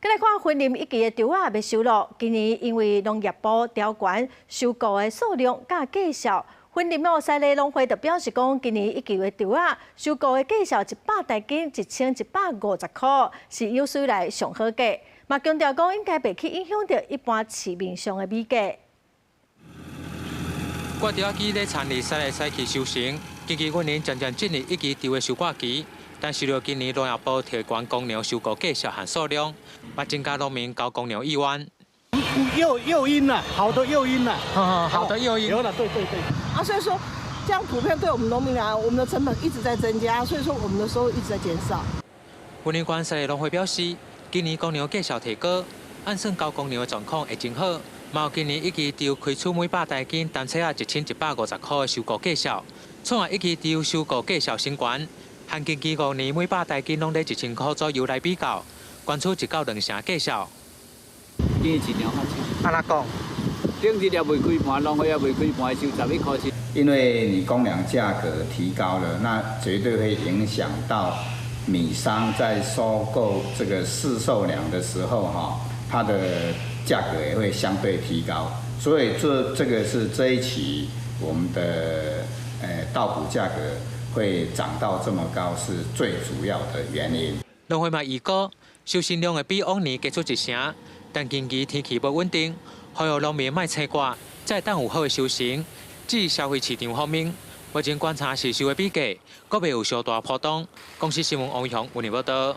閣來看雲林一期的稻仔欲收囉，今年因為農業部調懸收購的數量佮價數，雲林的西螺農會就表示講，今年一期的稻仔收購的價數100台斤1150箍，是有史以來上好價。嘛強調講應該袂去影響著一般市面上的米價。割稻仔機咧田裡駛來駛去收成，近期雲林漸漸進入一期稻的收割期，但受著今年農業部提懸公糧收購價數和數量，嘛增加農民交公糧意願。誘誘因啦，好的誘因啦，好的誘因。有了，對對對。啊，所以說這樣普遍對我們農民來講，我們的成本一直在增加，所以說我們的收入一直在減少。雲林縣西螺農會表示，今年公糧價數提高，按算交公糧的狀況會真好。嘛有今年一期稻開出每百台斤單車仔1150箍的收購價數，創下一期稻收購價數新懸，和近期5年每百台斤攏佇1000箍左右來比較，懸出1到2成價數。今年市場較少。按怎講？頂日也未開盤，農會也未開盤，收11塊7。因為你公糧價格提高了，那絕對會影響到米商在收購這個市售糧的時候，哈，它的價格也會相對提高，所以這個是這一期我們的稻穀價格會漲到這麼高，是最主要的原因。農會嘛預估收成量會比往年加出1成，但近期天氣不穩定，呼籲農民莫催割，才會當有好的收成。至於消費市場方面，目前觀察市售的米價，閣未有相大波動。公視新聞王雄，雲林報導。